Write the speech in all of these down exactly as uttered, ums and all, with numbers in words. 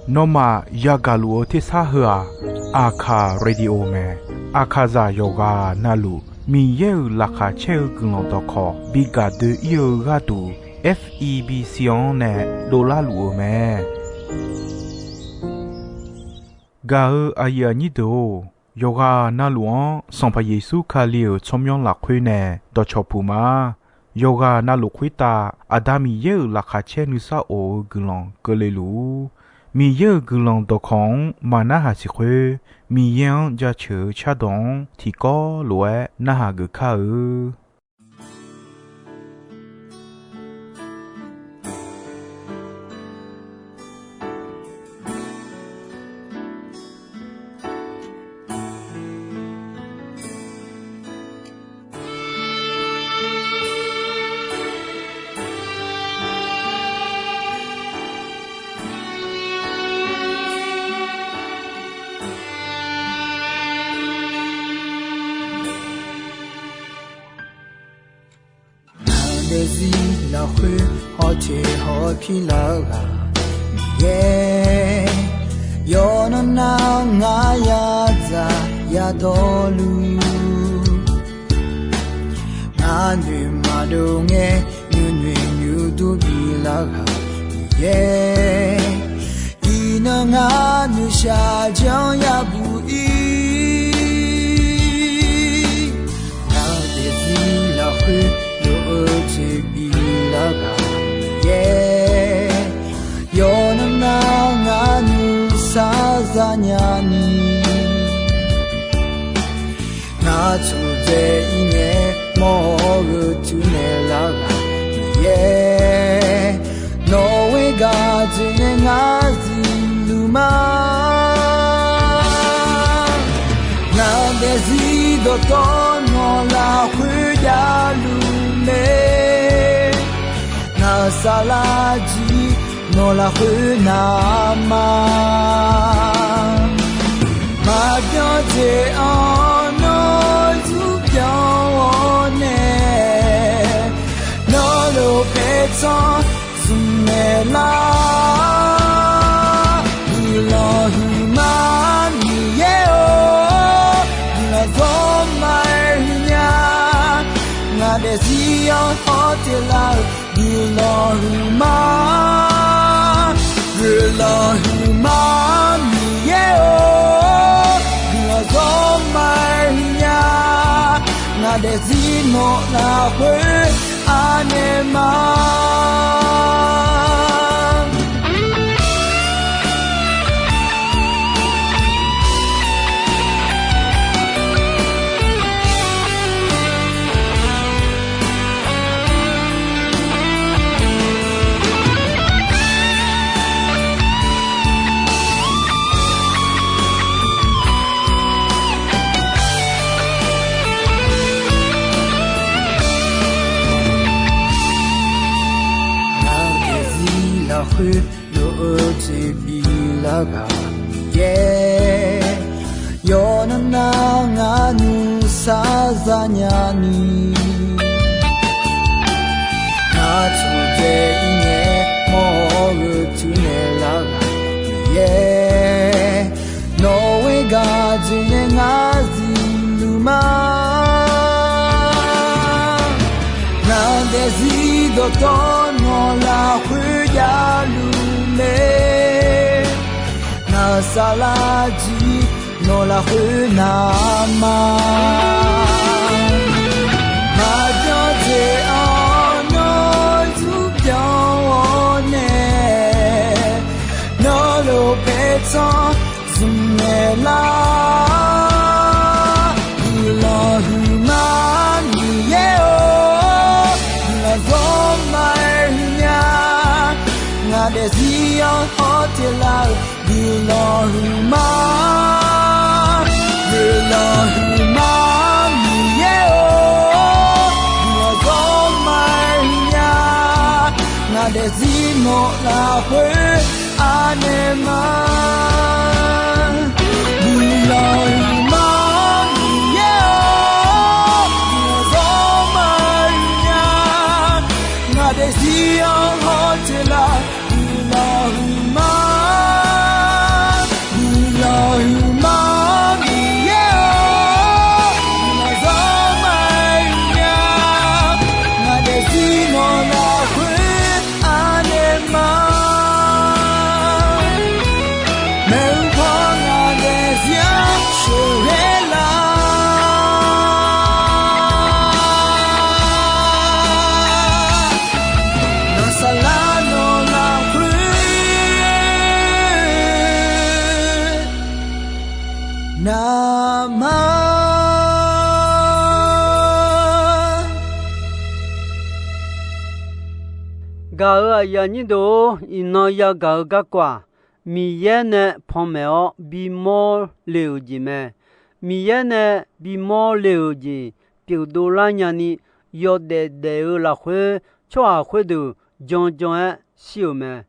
Nawmaf yagaq luf-eu tersar heu-aq, Aqkaq Radio mae. Aqkaqzaq yawqghaq navluf Miqyaer-euq laqkhaq caer-eu guiqlanq dawqkawq bi gaq doe-ir-eu gharduq, F E B C-anr nae dovlar luf-eu mae. Gaq-eu aqyuif aqnyir deuq-or, yawqghaq navluf-anr Sanqpaq Yeqsur Kali-euq tsawrmyanr lafkhoer nae dawqcawq puq ma. Yawqghaq navluf khoertav Aqda Miqyaer-euq laqkhaq caer nuisar of-eu guiqlanq keuvle luf-ur. Miqyaer-euq guiqlanq dawqkawq-anr maqnarhaq siq khoer, Miqyaer-anr jaceuq-eu cardawq-anr tiqkawv lof-aer narhaq geuf kar-eu. Ngaq daefzir lafkhoer hawteq hawpir lar-eu ghaq Miqyaer, yawqnan nar ngar yadzaq yadawrluf, ngar noeq maqdov ngae nuinoeq nuidur bilar ghaq Miqyaer, iqnan ngar noeqshaq janr yabuq ir. Ngaq daefzir lafkhoer lof-eu jeq bilar ghaq Miqyaer, yawqnan nar ngar nuisar zanya ni, ngar tsurdzae ir ngae mawr-eu tuinaeq lar ghaq Miqyaer, nawq ghoer gaq dzoeq nae ngar zifluf ma. Ngaq daefzir dawqtawv nawq lafkhoer javluf mae, ngaq saflar jir nawq lafkhoer navma, maqbyan jeq-anr nawr zmr byan-awr nae, nawr lof paertsanr zmq naeq lar. Guiqlanq huiqma Miqyaer-or, guiqlanq zawr ma-aer huiq nya. Ngaq daefzir-anr hawteq lar-euq guiqlanq huiqma, guiqlanq huiqma Miqyaer-or, guiqlanq zawr ma-aer huiq nya. Ngaq daefzir nawq lafkhoer anaeq ma. Ngaq daefzir lafkhoer lof-eu jeq bilar ghaq Miqyaer, yawqnan nar ngar nuisar zanya ni, ngar tsurdzae ir ngae mawr-eu tuinaeq lar ghaq Miqyaer, nawq ghoer gaq dzoeq nae ngar zifluf ma. Ngaq daefzir dawqtawv nawq lafkhoer javluf mae, ngaq saflar jir nawq lafkhoer navma, maqbyan jeq-anr nawr zmr byan-awr nae, nawr lof paertsanr zmq naeq lar. Guiqlanq huiqma Miqyaer-or, guiqlanq zawr ma-aer huiq nya. Ngaq daefzir-anr hawteq lar-euq guiqlanq huiqma, guiqlanq huiqma Miqyaer-or, guiqlanq zawr ma-aer huiq nya. Ngaq daefzir nawq lafkhoer anaeq ma. Guiqlanq huiqma Miqyaer-or, guiqlanq zawr ma-aer huiq nya. Ngaq daefzir-anr hawteq lar, guiqlanq Gaq-euq aqyuif aqnyir deuq-or, iqnan yagaq-eu garkawv-aq, Miqyaer nae panmaeq-awr bimawr le-euq jeq mae. Miqyaer nae bimawr le-euq jeq pyeufdov lar nyani, yawdaef daef-eu lafkhoer tsawrhaq khoerdeuq janjan-aer shir-euq mae.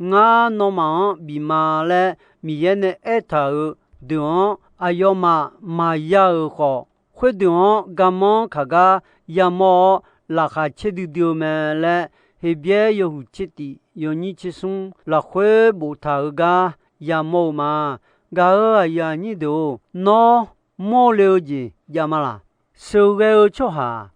Ngar nawmaf-anr bif ma laer Miqyaer nae aertaq-euq deuq-anr aqyawfmaf maqya-euq khawf, khoerdeuq-anr garmanr kaq gar yamawr-awr, laqkhaq caer duidui-eu mae laer, Heqbyaer yawhuiq tser tif yawnyir tser smr lafkhoer boftaq-euq gar yamawr-eu ma. Gaq-euq aqyuif aqnyir deuq-or, nawr mawrle-eu jeq jav ma laq? Sheuqghae-eu tsawrhaq-aq,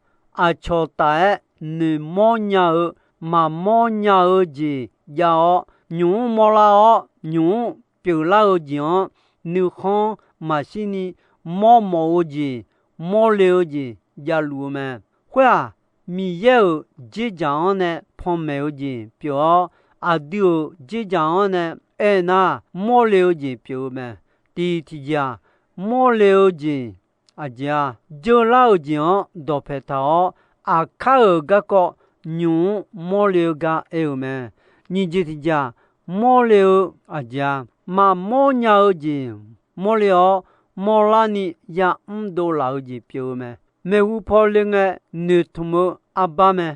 aqcawq taf-aer noeqmawr nya-eu, maqmawr nya-eu jeq jav-awr, nymq-mr mawrlar-awr, nymq-mr pyeuflar-eu jeq-anr nuikhanr maqshirni mawrmawf-eu jeq, mawrle-eu jeq javluf-eu mae. Khoer-aq, Miqyaer-euq dzerdzaq-anr nae panmaeq-eu jeq pyeuf-awr, aqdui-euq dzerdzaq-anr nae aernar, mawrle-eu jeq pyeuf-eu mae. Tiq tiqjeq-aq, mawrle-eu jeq aqjeq-a, jeular-eu jeq-anr dawqpae taq-awr, aqkar-euq garkawv nymq-mr mawrle-eu gar aer-eu mae. Nyiq jeq tiqjeq-aq, mawrle-eu aqjeq-a, maqmawr nya-eu jeq mawrle-awr, mawrlarni yamr dovlaf-eu jeq pyeuf-eu mae. Maeqhu paw le ngae noeqtmq-eu arbar mae.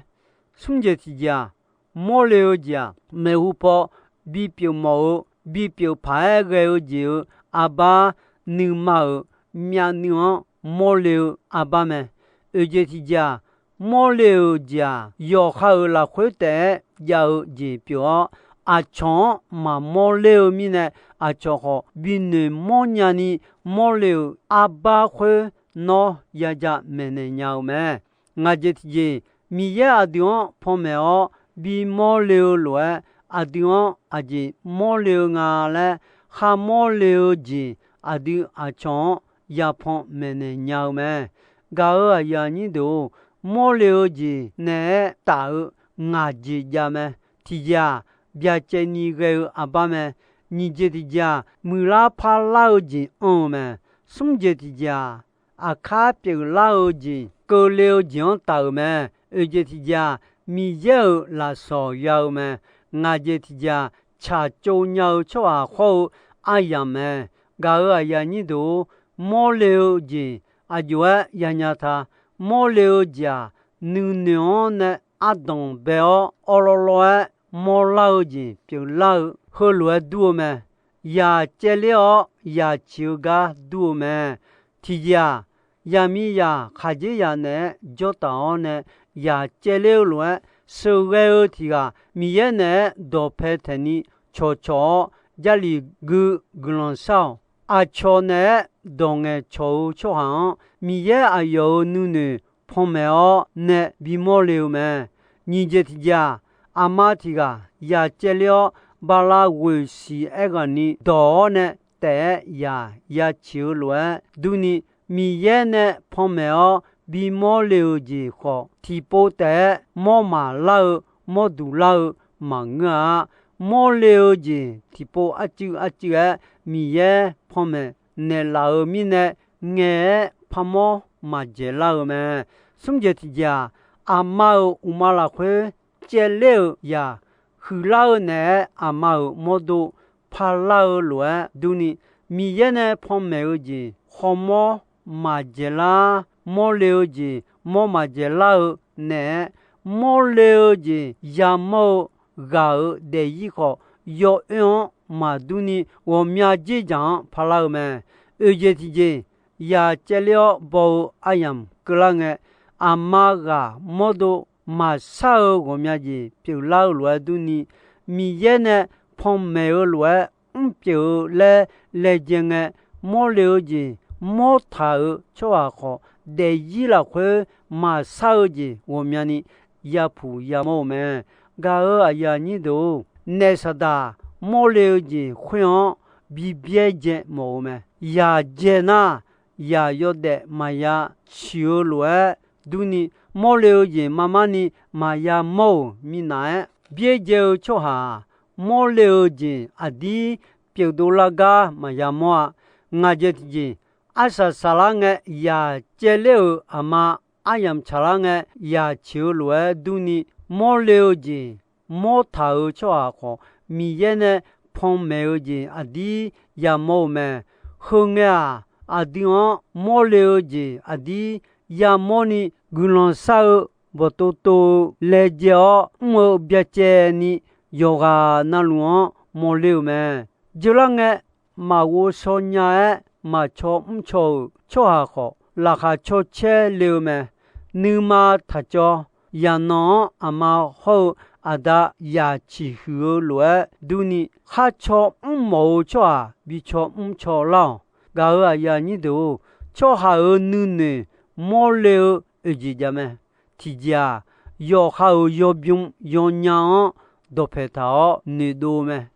Smr jeq tiqjeq-aq, mawrle-eu jeq-aq, maeqhu paw bipyeuf mawf-eu, bipyeuf paq-aer ghae-eu jeq-euq arbar, nuima-euq myavnuiv-anr mawrle-eu arbar mae. Oeq jeq tiqjeq-aq, mawrle-euq jeq-aq, yawqha-euq lafkhoer taef-aer jav-eu jeq pyeuf-awr, aqcawq-anr maqmawr ler-eu mirnae, aqcawq khawf binoeq mawrnya ni mawrle-euq arbar khoer nawr yaja maeqnaeq nya-eu mae. Ngaq jeq tiqjeq, Miqyaer aqdui-anr panmaeq-awr bimawr le-eu lof-aer, aqdui-anr aqjeq mawrle-eu nga laer kharmawr le-eu jeq, aqdui aqcawq-anr yapan maeqnaeq nya-eu mae. Gaq-euq aqyuif aqnyir deuq-or, mawrle-eu jeq naeq-aer taf-eu ngaq jeq jav mae. Tiqjeq-aq, byacaevni ghae-eu arbar mae. Nyiq jeq tiqjeq-aq, muiqlar parlar-eu jeq anr-eu mae. Smr jeq tiqjeq-aq, aqkar pyeuflar-eu jeq keuvle-eu jeq-anr taf-euq mae. Oeq jeq tiqjeq-aq, Miqyaer-euq lafsawq ya-eu mae. Ngaq jeq tiqjeq-aq, tsaqtsov nya-eu tsawrhaq hawr-eu aryamq mae. Gaq-euq aqyuif aqnyir deuq-or, mawrle-eu jeq aqjox-aer yanya ta. Mawrle-eu jeq-aq, nuinoeq-anr nae ardanq bae-awr awrlawrlawr-aer mawrlar-eu jeq pyeuflar-eu heulof-aer dur-eu mae. Yaq caevler-awr yaq ciq-eu gar dur-eu mae. Tiqjeq-aq, yaqmiqzaq khaqdzerzaq naeq-aer jawrtaf-awr nae yaq caevler-eu lof-aer, sheuqghae-eu tiq ghaq Miqyaer naeq-aer dawqpae taeqni cawqcawq-awr, Jarlif gui guiqlanq shar-awq. Aqcawq naeq-aer dawq ngaeqcawq-eu tsawrhaq-anr, Miqyaer aqyawf-euq nuinoeq panmaeq-awr nae bimawr le-eu mae. Nyiq jeq tiqjeq-aq, aqma tiq ghaq yaq caevler-awr, bala ghoeq siq aerghaqni dawq-awr nae taef-aer yaq ya ciq-eu lof-aer durni, Miqyaer nae panmaeq-awr bimawr le-euq jeq khawf, tiqpov taef-aer mawr maqlar-eu, mawr duq lar-eu maqngeur-a. Mawrle-eu jeq tiqpov arcuiv arcuiv-aer Miqyaer panmaeq naeqlaf-euq mirnae, ngaeq-aer parmawr maqdzaeq lar-eu mae. Smr jeq tiqjeq-aq, aqma-euq uqma lafkhoer caevler-euq yaq huiqlar-eu naeq-aer aqma-euq mawrdo parlar-eu lof-aer durni, Miqyaer nae panmaeq-eu jeq khawmawr maqdzaeq lar, mawrle-eu jeq mawr maqdzaeq lar-eu naeq-aer, mawrle-eu jeq yamawr-eu ghaq-euq daefzir khawf, yawoer-anr maqdur ni ghawqmya dzerdzaq-anr parlar-eu mae. Oeq jeq tiqjeq, yaq caevler-awr baw-eu aryamq keuvlar ngae, aqma ghaq mawrdo maqshar-eu ghawqmya jeq pyeuflar-eu lof-aer durni, Miqyaer nae panmaeq-eu lof-aer mrpyeuf-eu laer laejae ngae, mawrle-eu jeq mawrtaq-euq tsawrhaq khawf, daefzir lafkhoer maqshar-eu jeq ghawqmyani yapuq yamawr-eu mae. Gaq-euq aqyuif aqnyir deuq-or, naef saqdaq mawrle-eu jeq khoer-anr bibyaerdzae mawf-eu mae. Yaq dzae nar, yaq yawdaef maqya ciq-eu lof-aer durni, mawrle-eu jeq marmarni maqya mawr-euq minav-aer, byaerdzae-eu tsawrhaq-aq, mawrle-eu jeq aqdir pyeufdov lar gar maqya mawr-a. Ngaq dzae tiqjeq, arsaq saqlar ngae yaq caevler-euq aqma aryamq tsaqlar ngae yaq ciq-eu lof-aer durni, mawrle-eu jeq mawr taq-euq tsawrhaq khawf, Miqyaer nae panmaeq-eu jeq aqdir yamawr-eu mae. Heu ngae-aq, aqdui-anr mawrle-eu jeq aqdir yamawrni, guiqlanq shar-eu bawqtov tov-eu laejae-awr mr-eu byacaevni, yawqghaq navluf-anr mawrle-euq mae. Jeurlar ngae, maqghov shaw nya-aer maqcaw mrcaw-euq tsawrhaq khawf, laqkhaq caw caer le-eu mae. Nuima taq cawv. Yaqnan-anr aqma hawr-eu aqda yaq ciqhuiq-eu lof-aer durni, khar caw mrmawf-eu tsawrhaq bi caw mrcaw lar-awq. Gaq-euq aqyuif aqnyir deuq-or, tsawrhaq-euq nuinoeq mawrle-eu oeq jeq jav mae. Tiqjeq-aq, yawqha-euq yawbym yawnya-anr dawqpaeq taq-awr noeqdov mae.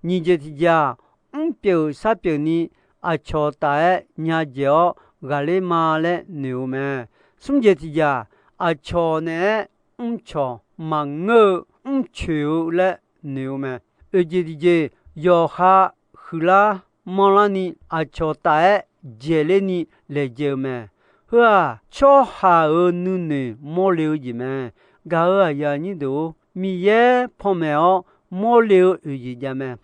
Nyiq jeq tiqjeq-aq, mrpyeuf sharpyeuf ni aqcawq taf-aer nya dzaeq-awr ghaqler ma laer noeq-eu mae. Smr jeq tiqjeq-aq, aqcawq naeq-aer mrcawq maqngeur-eu mrcoeq-eu laer noeq-eu mae. Oeq jeq tiqjeq, yawqha huiqlar manrlar ni aqcawq taf-aer dzaeqler ni laejae-eu mae. Heu-aq, tsawrhaq-euq nuinoeq mawrle-eu jeq mae. Gaq-euq aqyuif aqnyir deuq-or, Miqyaer panmaeq-awr mawrle-eu oeq jeq jav mae.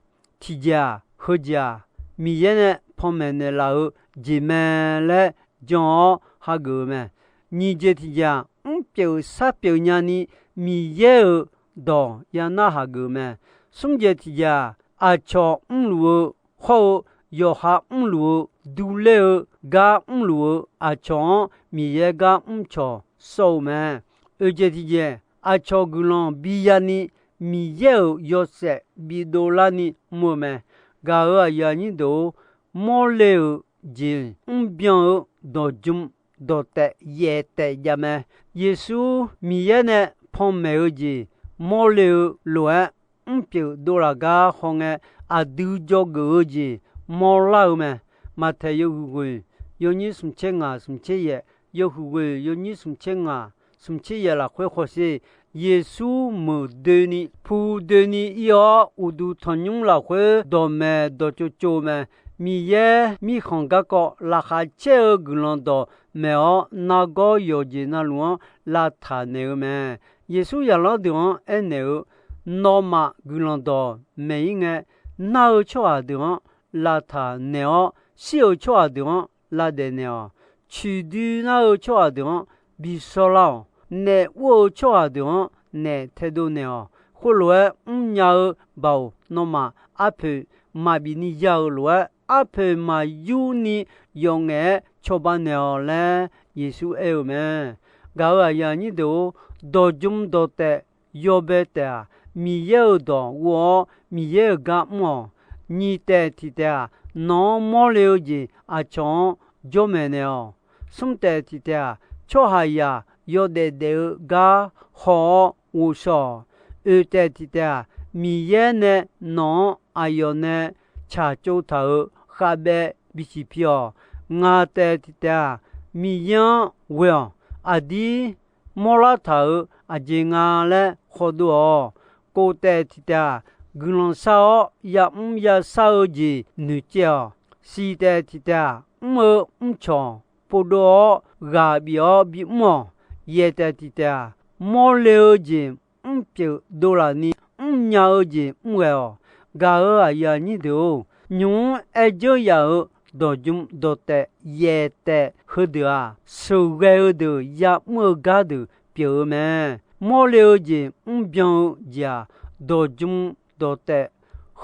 Tiqjeq-aq, heujeq-aq, Miqyaer nae panmaeq naeqlaf-eu jeq mae laer jan-awr hageuf-eu mae. Nyiq jeq tiqjeq-aq, mrpyeuf sharpyeuf nyani Miqyaer-euq dawq yanar hageuf-eu mae. Smr jeq tiqjeq-aq, aqcawq mrluf-eu hawr-eu, yawqha mrluf-eu, durler-eu gar mrluf-eu aqcawq-anr Miqyaer gar mrcawq sawr-eu mae. Oeq jeq tiqjeq, aqcawq guiqlanq bi yani Miqyaer-euq yawshaef bidov larni mr-eu mae. Gaq-euq aqyuif aqnyir deuq-or, mawrle-euq jeq mrbyan-eu dawqjm dawqtaef yaef taef jav mae. Yeqsur Miqyaer nae panmaeq-eu jeq mawrle-eu lof-aer mrpyeuf dovlaf gar hawngae, aqdui dzawgeuf-eu jeq mawrlar-eu mae. Maqtaeq yawhuiq ghoeq yawnyir smqtser ngaq smqtser yaef, yawhuiq ghoeq yawnyir smqtser ngaq smqtser yaef lafkhoer hawsher. Yeqsur meuq doeni pu doeni ir-awr, uqduq tanqnymr lafkhoer dawqmaeq dawqtsov tsov-eu mae. Miqyaer mirkhanq garkawv laqkhaq caer-eu guiqlanq dawqmaeq-awr, nargawr yawqjeq navluf-anr lavtaq naeq-eu mae. Yeqsur zaqlanr deuq-anr aernaeq-eu, nawmaf guiqlanq dawqmaeq ir ngae, nar-eu tsawrhaq deuq-anr lavtaq naeq-awr, shir-euq tsawrhaq deuq-anr lavdaef naeq-awq. Ciqdui nar-eu tsawrhaq deuq-anr bi shawrlar-awq. Naef ur-eu tsawrhaq deuq-anr naef taedov naeq-awq. Khoerlof-aer mrnya-eu baoq nawmaf arpoeq maqbif ni ya-euq lof-aer, arpoeq maqyur ni yawf ngaef-aer cawba naeq-awq laer Yeqsur aer-eu mae. Gaq-euq aqyuif aqnyir deuq-or, dawqjm dawqtaef yawbae taef-aq, Miqyaer-euq dawq ghov-awr Miqyaer-euq gar mr-awq. Nyiq taef tiq taef-aq, nawq-anr mawrle-eu jeq aqcawq-anr jawrmaeq naeq-awq. Smr taef tiq taef-aq, tsawrhaqzaq yawdaef daef-eu gar haw-awr ghovshaw-awq. Oeq taef tiq taef-aq, Miqyaer nae nawq-anr aqyawf nae tsaqtsov taq-euq khavbaev bisiq pi-awq. Ngaq taef tiq taef-aq, Miqyaer-anr ghoe-awq. Aqdir mawrlar taq-euq aqjeq nga laer khawdov-awq. Kof taef tiq taef-aq, guiqlanq shar-awr yamr yashar-eu jeq noeqcaev-awq. Siq taef tiq taef-aq, mr-eu mrcawq povdov-awr ghaq bif-awr bimr-awq. Yaeq taef tiq taef-aq, mawrle-eu jeq mrpyeuf dovlaf ni mrnya-eu jeq mrghae-awq. Gaq-euq aqyuif aqnyir deuq-or, nymq-mr aer dzeur yaf-euq dawqjm dawqtaef yaeq taef heudeuq-aq, sheuqghae-eu deuq yamr-eu gardeuq pyeuf-eu mae. Mawrle-eu jeq mrbyan-eu jeq-aq, dawqjm dawqtaef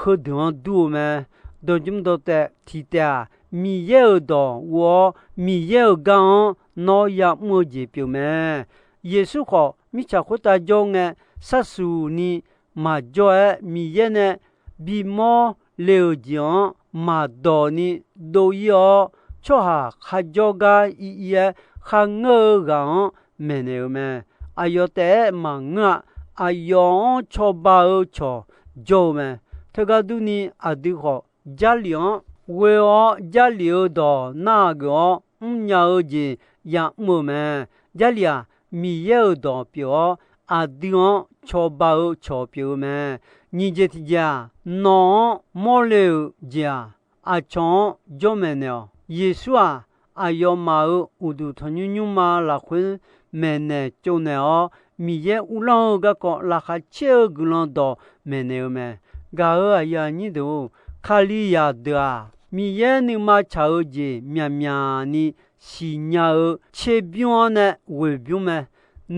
heudeuq-anr dur-eu mae. Dawqjm dawqtaef tiq taef-aq, Miqyaer-euq dawq ghov-awr Miqyaer-euq gar-anr nawr yamr-eu jeq pyeuf mae. Yeqsur khawf mirtsaq khoertav jawr ngae, sharsuq ni maqjawr-aer Miqyaer nae bimawr le-euq jeq-anr maqdawq ni dov ir-awr, tsawrhaq kharjawr gar ir ir-aer kharngeur-eu ghaq-anr maeqnaeq-eu mae. Aqyawf taef-aer maqngeur-a. Aqyawf-anr cawba-eu cawq jawr-eu mae. Teugar durni, aqdui khawf Jarlif-anr ghoe-awr, Jarlif-eu dawq nar-aq geuf-awr mrnya-eu jeq yamr-euq mae. Jarlif-aq, Miqyaer-euq dawq pyeuf-awr, aqdui-anr cawba-eu cawq pyeuf-eu mae. Nyiq jeq tiq jeq-aq, nawq-anr mawrle-euq jeq-aq, aqcawq-anr jawrmaeq naeq-awq. Yeqsur-aq, aqyawfmaf-euq uqduq tanqnymr nymrma lafkhoer maeqnaeq tsovnaeq-awr, Miqyaer uvlanr-eu garkawv laqkhaq caer-eu guiqlanq dawq maeqnaeq-eu mae. Gaq-euq aqyuif aqnyir deuq-or, Kalizaq deuq-aq, Miqyaer nuima tsaq-eu jeq myaqmyaq ni siqnya-eu tserbymr-anr nae ghoeqbymr mae.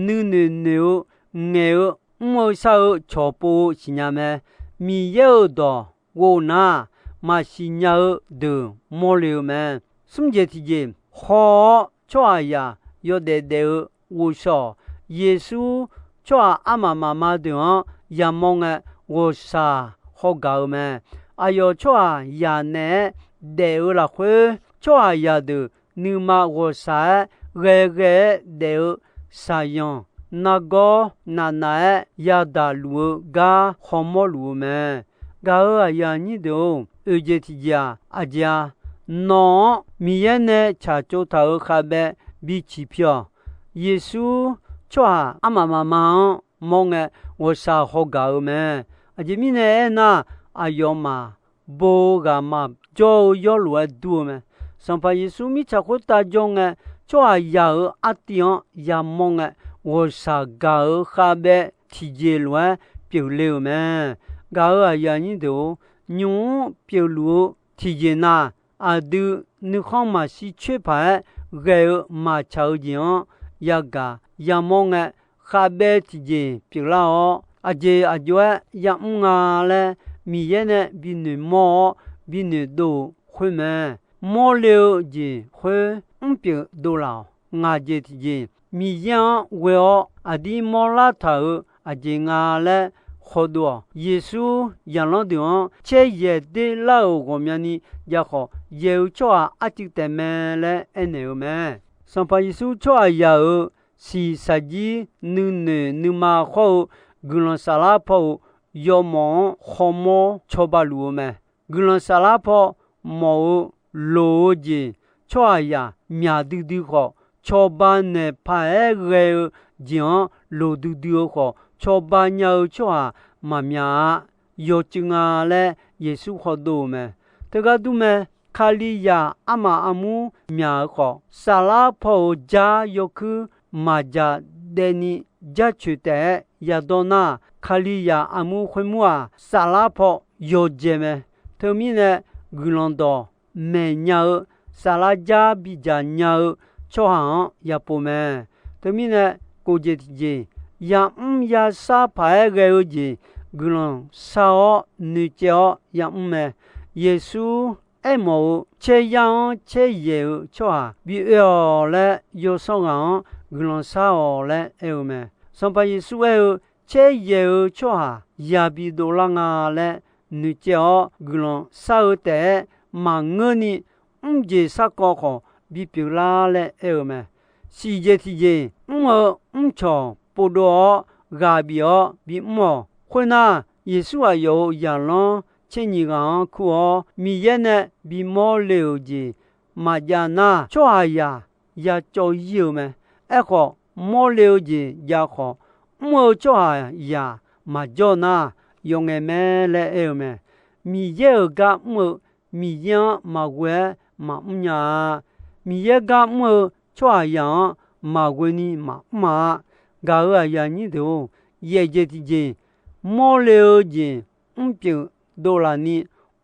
Nuinoeq noeq-eu, ngaeq-eu, mr-eu shar-eu cawqpov-eu siqnya mae. Miqyaer-euq dawq ghov nar, maqsiq nya-eu deuq mawrle-eu mae. Smr jeq tiqjeq, haw-awr tsawrhaqzaq yawdaef daef-eu ghovshaw-awq. Yeqsur tsawrhaq armaf mafma deuq-anr yamawr ngae, ghawqshaq haw gaq-eu mae. Aqyawf tsawrhaqzaq naeq-aer daef-eu lafkhoer, tsawrhaqzaq deuq nuima ghawqshaq-aer ghae ghae-aer daef-eu shaqyanq nargawr navnav-aer yadaq luf-eu gar hawmawr luf-eu mae. Gaq-euq aqyuif aqnyir deuq-or, oeq jeq tiqjeq-aq, aqjeq-a, nawq-anr Miqyaer nae tsaqtsov taq-euq khavbaev biciq pi-awq. Yeqsur tsawrhaq armaf mafma-anr mawr ngae, ghawqshaq haw gaq-eu mae. Aqjeq mirnae aernar, aqyawfmaf bo-eu ghaq maqjawr-eu yawr lof-aer dur-eu mae. Sanqpaq Yeqsur mirtsaq khoertav jawr ngae, tsawrhaqzaq-euq artiv-anr yamawr ngae, ghawqshaq gaq-euq khavbaev tiqjeq lof-aer pyeufle-euq mae. Gaq-euq aqyuif aqnyir deuq-or, nymq-mr pyeufluf-eu tiqjeq na, aqdui nuikhanr maqshir coer paq-aer ghae-eu maqtsaq-eu jeq-anr yagaq yamawr ngae, khavbaev tiqjeq pyeuflar-awr, aqjeq aqjox-aer yamr nga laer Miqyaer nae binoeq mawr-awr binoeq dov-euq khoer mae. Mawrle-eu jeq khoer mrpyeuf dovlaf-awq. Ngaq jeq tiqjeq, Miqyaer-anr ghoe-awr aqdir mawrlar taq-euq aqjeq nga laer khawdov-awq. Yeqsur zaqlanr deuq-anr caer yaeq der lar-euq ghawqmyani jav khawf, yaeq-eu tsawrhaq arcuiv taef mae laer aernaeq-eu mae. Sanqpaq Yeqsur tsawrhaqzaq-euq shiqshaq jir nuinoeq nuima khawr-eu guiqlanq saflar paw-euq yawmawf-anr hawmawr cawba luf-eu mae. Guiqlanq saflar paw mawf-eu loq-eu jeq tsawrhaqzaq myaq duidui khawf, cawba naeq paq-aer ghae-eu jeq-anr loq duidui-eu khawf, cawba nya-eu tsawrhaq maqmyaq-a. Yawcuiv nga laer Yeqsur khawdov-euq mae. Teugar dur mae. Kalizaq armaf armur myaq-eu khawf, saflar paw-euq jar yawkuir maqdzaq daev ni jarcoeq taef-aer yadawr nar, Kalizaq armur khoermur-aq, saflar paw yawdzae mae. Teumirnae, guiqlanq dawq maeq nya-eu saflar jar bidzaq nya-eu tsawrhaq-anr yapov mae. Teumirnae, kof jeq tiqjeq, yamr yashar paq-aer ghae-eu jeq guiqlanq shar-awr noeqcaev-awr yamr mae. Yeqsur aermawf-eu caeryar-anr caer yaeq-eu tsawrhaq bi oe-awq laer, yawsanr ghaq-anr guiqlanq shar-awq laer aer-eu mae. Sanqpaq Yeqsur aer-eu, caer yaeq-eu tsawrhaq yabi dovlar nga laer noeqcaev-awr guiqlanq shar-eu taef-aer maqngeurni, mr jeq sarkawv khawf bipyeuf lar laer aer-eu mae. Siq jeq tiqjeq, mr-eu mrcawq povdov-awr ghaq bif-awr bimr-awq. Khoernar, Yeqsur aqyawf-euq zaqlanr tser nyiq ghaq-anr kur-awr, Miqyaer nae bimawr le-euq jeq maqjav nar, tsawrhaqzaq yacawv ir-eu mae. Aerkhawf, mawrle-eu jeq jav khawf, mr-eu tsawrhaqzaq maqjawr nar, yawf ngae mae laer aer-eu mae. Miqyaer-euq gar mr-eu Miqyaer-anr maqghoe-aer maqmr nya-a. Miqyaer gar mr-eu tsawrhaqzaq-anr maqghoe ni maqmr-a. Gaq-euq aqyuif aqnyir deuq-or, yaeq jeq tiqjeq, mawrle-eu jeq mrpyeuf dovlaf ni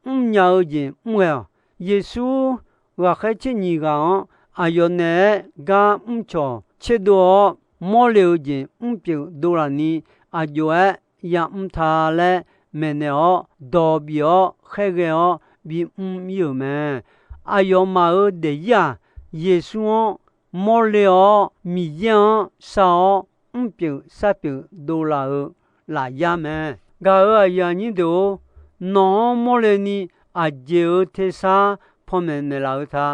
mrnya-eu jeq mr ghae-awq. Yeqsur ghaqkhaer tser nyiq ghaq-anr aqyawf naeq-aer gar mrcawq tserdov-awr, mawrle-eu jeq mrpyeuf dovlaf ni aqjox-aer yamr ta laer maeqnaeq-awr, dawq bif-awr khaerghae-awr bimr ir-euq mae. Aqyawfmaf-euq daefzir-aq, Yeqsur-anr mawrle-awr Miqyaer-anr shar-awr mrpyeuf sharpyeuf dovlaf-eu lafyar mae. Gaq-euq aqyuif aqnyir deuq-or, nawq-anr mawrle ni aqjeq-euq tersar panmaeq naeqlaf-eu ta.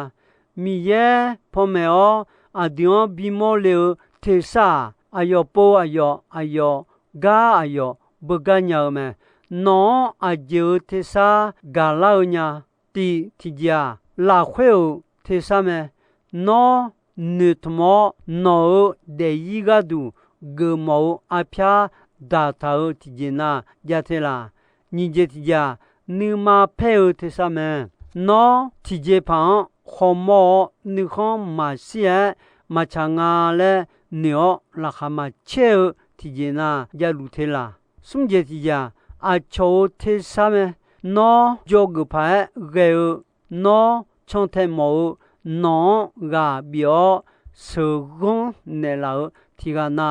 Miqyaer panmaeq-awr aqdui-anr bimawr le-eu tersar-aq, aqyawf pov aqyawf, aqyawf gar aqyawf beugar nya-eu mae. Nawq-anr aqjeq-euq tersar gaqlar-eu nya. Tiq tiqjeq-aq, lafkhoer-euq tersar mae. Nawr noeqtmq-awr nawq-euq daefzir gharduq geufmawf-eu arpyar daqtaq-euq tiqjeq na jav te laq. Nyiq jeq tiqjeq-aq, nuima paer-eu tersar mae. Nawr tiqjeqpaq-anr khawmawr-awr nuikhanr maqshir-aer maqtsaq nga laer noeq-awr laqkhaq maqcaer-eu tiqjeq nav javluf te laq. Smr jeq tiqjeq-aq, aqcawq-euq tersar mae. Nawr dzawgeuf paq-aer ghae-eu, nawr cantae mawf-eu nawq-anr ghaq bif-awr sheuqghanr naeqlaf-euq tiq ghaq na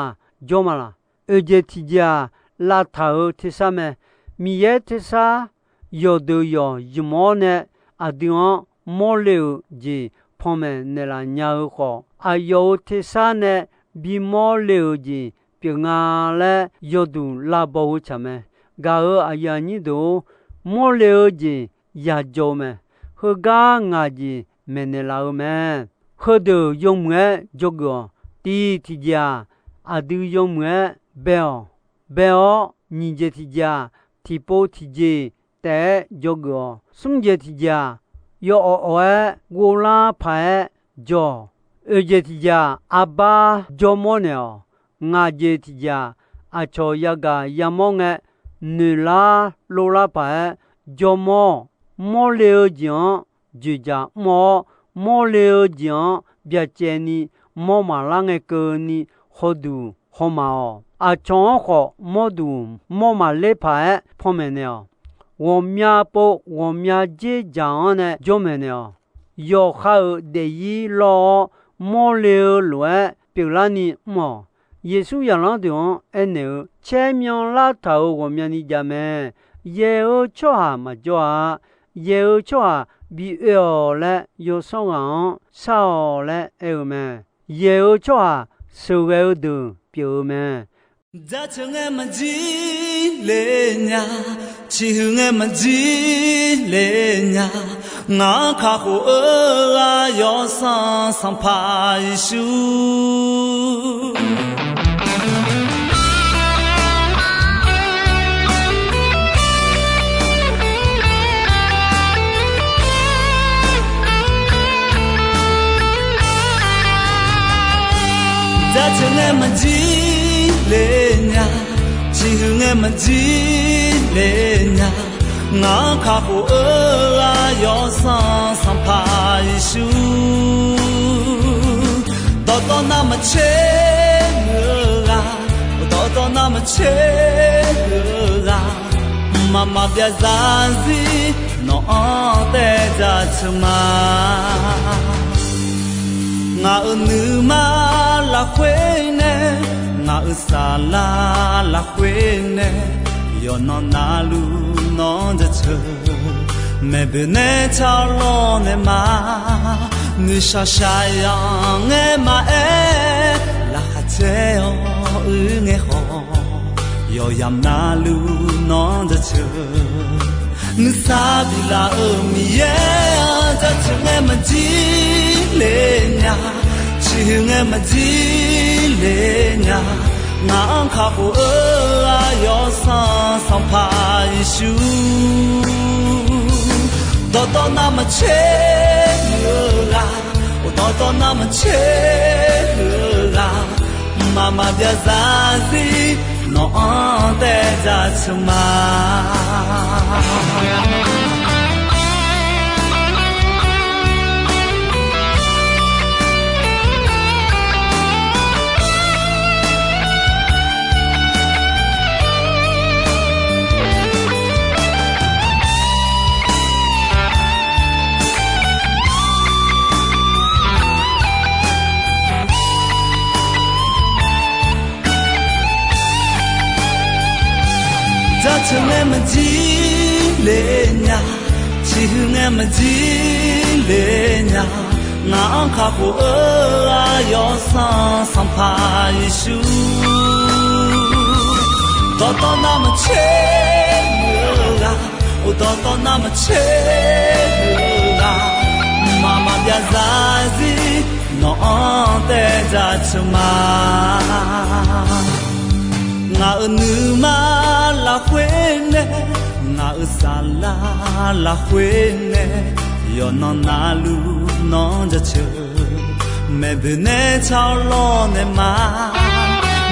jawr ma laq. Oeq jeq tiqjeq-aq, lavtaq-euq tersar mae. Miqyaer tersar yawqdeuq yawq zmq-awr nae aqdui-anr mawrle-euq jeq panmaeq naeqlaf nya-eu khawf, aqyawf-euq tersar nae bimawr le-euq jeq pyeuf nga laer yawduq lavbaw-eu tsaq mae. Gaq-euq aqyuif aqnyir deuq-or, mawrle-eu jeq yadzaw-eu mae. Heugar ngaq jeq maeqnaeq laf-eu mae. Heudeuq yawmuiq-aer dzawgeuf-awq. Tiq tiqjeq-aq, aqdui yawmuiq-aer bae-awq. Bae-awr nyiq jeq tiqjeq-aq, tiqpov tiqjeq taef-aer dzawgeuf-awq. Smr jeq tiqjeq-aq, yawawq awq-aer ghovlar paq-aer jawr-awq. Oeq jeq tiqjeq-aq, arbar jawrmawr naeq-awq. Ngaq jeq tiqjeq-aq, aqcawq yagaq yamawr ngae, noeqlar lovlar paq-aer jawrmawr-awq. Mawrle-eu jeq-anr dzoeqdzaq mr-awr, mawrle-eu jeq-anr byacaevni mawr maqlar ngae keuvni hawduq hawmaf-awq. Aqcawq-anr khawf mawrduq mawr maqler paq-aer panmaeq naeq-awq. Ghawqmya pov ghawqmya dzerdzaq-anr nae jawrmaeq naeq-awq. Yawqha-euq daefzir lawr-awr, mawrle-eu lof-aer pyeuflarni mr-awq. Yeqsur zaqlanr deuq-anr aernaeq-eu, caer myan lartaq-euq ghawqmyani jav mae. Yaeq-eu tsawrhaq maqjawr-a. Yaeq-eu tsawrhaq bi oe-awq laer yawsanr ghaq-anr shar-awq laer aer-eu mae. Yaeq-eu tsawrhaq sheuqghae-eu deuq pyeuf-eu mae. Jaceuq ngae maqjir le nya, ciqhuiq ngae maqjir le nya, ngaq-anr kakhof-eu ghaq Yawsanr Sanqpaq Yeqsur. Jaceuq ngae maqjir le nya, ciqhuiq ngae maqjir le nya, ngaq-anr kakhof-eu ghaq Yawsanr Sanqpaq Yeqsur. Dawqtawv navmaqtser muiq-eu ghaq, dawqtawv navmaqtser muiq-eu ghaq, mqmaq maqbyav zarzir nawq-anr taev jaceuq ma. Ngaq-euq nuima lafkhoer nae, ngaq-euq saflar lafkhoer nae, yawqnan navluf nawr jaceuq. Maeqboeq nae tsawrlawr nae ma, nuishaq shaqyanq ngae maqaer, laqkhaq caer-awr uir ngae khawf, yawqyamq navluf nawr jaceuq. Nuisar biflaf-euq Miqyaer-anr jaceuq ngae maqjir le nya, ciqhuiq ngae maqjir le nya, ngaq-anr kakhof-eu ghaq Yawsanr Sanqpaq Yeqsur. Dawqtawv navmaqtser muiq-eu ghaq, dawqtawv navmaqtser muiq-eu ghaq, mqmaq maqbyav zarzir nawq-anr taev jaceuq ma. Jaceuq ngae maqjir le nya, ciqhuiq ngae maqjir le nya, ngaq-anr kakhof-eu ghaq Yawsanr Sanqpaq Yeqsur. Dawqtawv navmaqtser muiq-eu ghaq, dawqtawv navmaqtser muiq-eu ghaq, mqmaq maqbyav zarzir nawq-anr taev jaceuq ma. Ngaq-euq nuima lafkhoer nae, ngaq-euq saflar lafkhoer nae, yawqnan navluf nawr jaceuq. Maeqboeq nae tsawrlawr nae ma,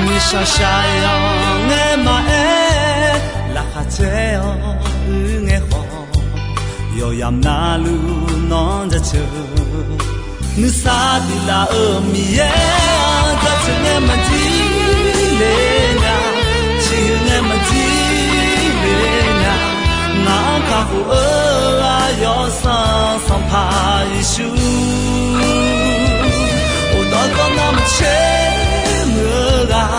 nuishaq shaqyanq ngae maqaer, laqkhaq caer-awr uir ngae khawf, yawqyamq navluf nawr jaceuq. Nuisar biflaf-euq Miqyaer-anr jaceuq ngae maqjir nya, ciqhuiq ngae maqjir le nya, ngaq-anr kakhof-eu ghaq yawsanr Sanqpaq Yeqsur. Uqdawq dawq nar maqtser muiq-eu ghaq,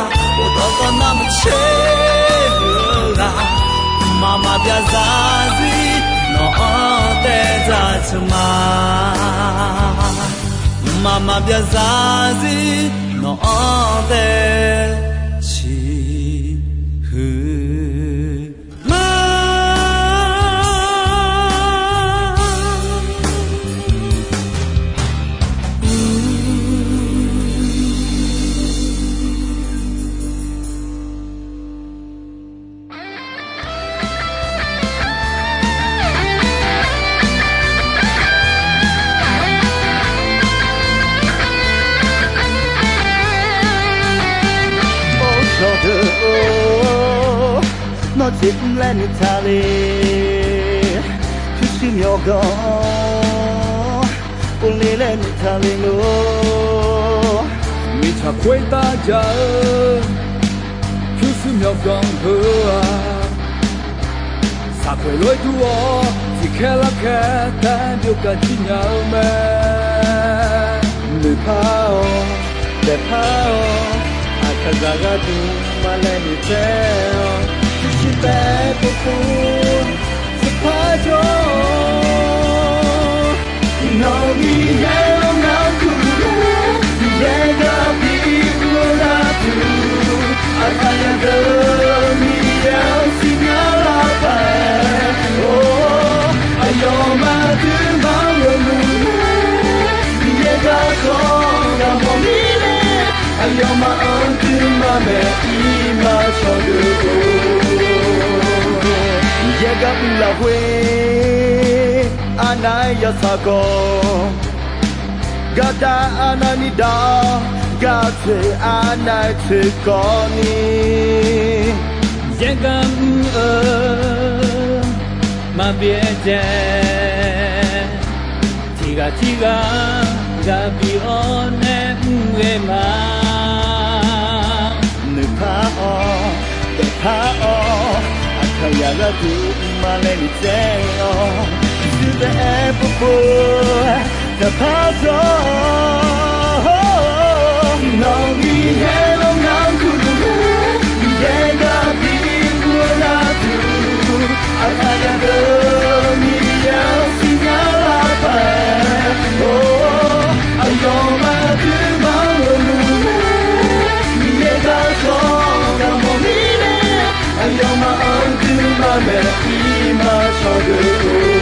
uqdawq dawq nar maqtser muiq-eu ghaq, mqmaq maqbyav zarzir nawq-anr taev dzaq teu ma. Mqmaq maqbyav zarzir nawq-anr taev ciqhuiq ma. Or, yawdeuq-or, nawr jeq mr laer noeqtaq le. Pyurshuir myawqganq-anr uvle laer noeqtaq le lor. Mirtsaq khoertav jaq-eu pyurshuir myawqganq heu-aq, saqkhoeq lof-aer dur-awr tiqkhaer larkhaer taef-aer byov kaq jir nya-eu mae. Noeqpar-awq, daefpar-awq, aqkaq zaq gharduq maqlaeq noeqtsaev-awq. Pyurshuir taef-aer povpov tserpar jawr-awq. Nawq-euq Miqyaer-anr ngar kurluf-ur, Miqyaer gar bi uvlar duq, aqkaqyaq deuq Miqyaer-anr siqnya lar paq-aer, or, aqyawfmaf aqduimaf-anr ghawqluf, Miqyaer garkawv ghaq mawf mirnae, aqyawfmaf-anr aqduimaf maeq pirma cawqdeuq-or. Miqyaer gar uvlaf khoer arnav-aer yawtsaq khawf, gardav arnav ni dav-awr, gartoeq arnav-aer toeqkawv ni, Miqyaer gar mr-eu maqbyaerdzae, tiqghaq tirghaq ghaq bi-awr nae mr ghae ma. Noeqpar-awr, daefpar-awr, aqkaqyaq gharduq maqlaeq noeqtsaev-awr, pyurshuir taef-aer povpov-aer taqpar jawr-awq. Nawq-euq Miqyaer-anr ngar kurluf-ur, Miqyaer gar bi uvlar duq, aqkaqyaq deuq Miqyaer-anr siqnya lar paq-aer, or, aqyawfmaf aqduimaf-anr ghawqluf, Miqyaer garkawv ghaq mawf mirnae, aqyawfmaf aqduimaf maeq pirma cawqdeuq-or.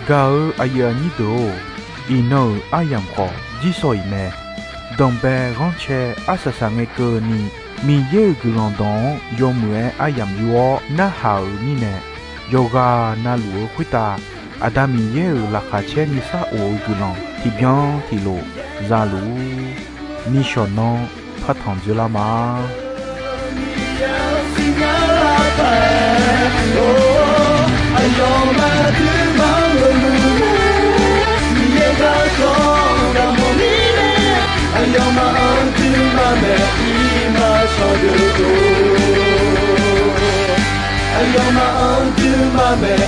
Gaq-eu aqyuif aqnyir deuq-or, iqnan-euq aryamq khawf jirsawq iq mae. Danqbae ghanrcae arsaq saq ngae keuvni, Miqyaer-euq guiqlanq dawq-anr yawmuiq-aer aryamq yur-awr narhaq-euq mirnae, yawqghaq navluf-eu khoertav Aqda Miqyaer-euq laqkhaq caer nuisar of-eu guiqlanq tiqbyan tiqlof za luf-ur. Nishawq nanr partanq dzeurlar ma. Aqyawfmaf-anr aqduimaf maeq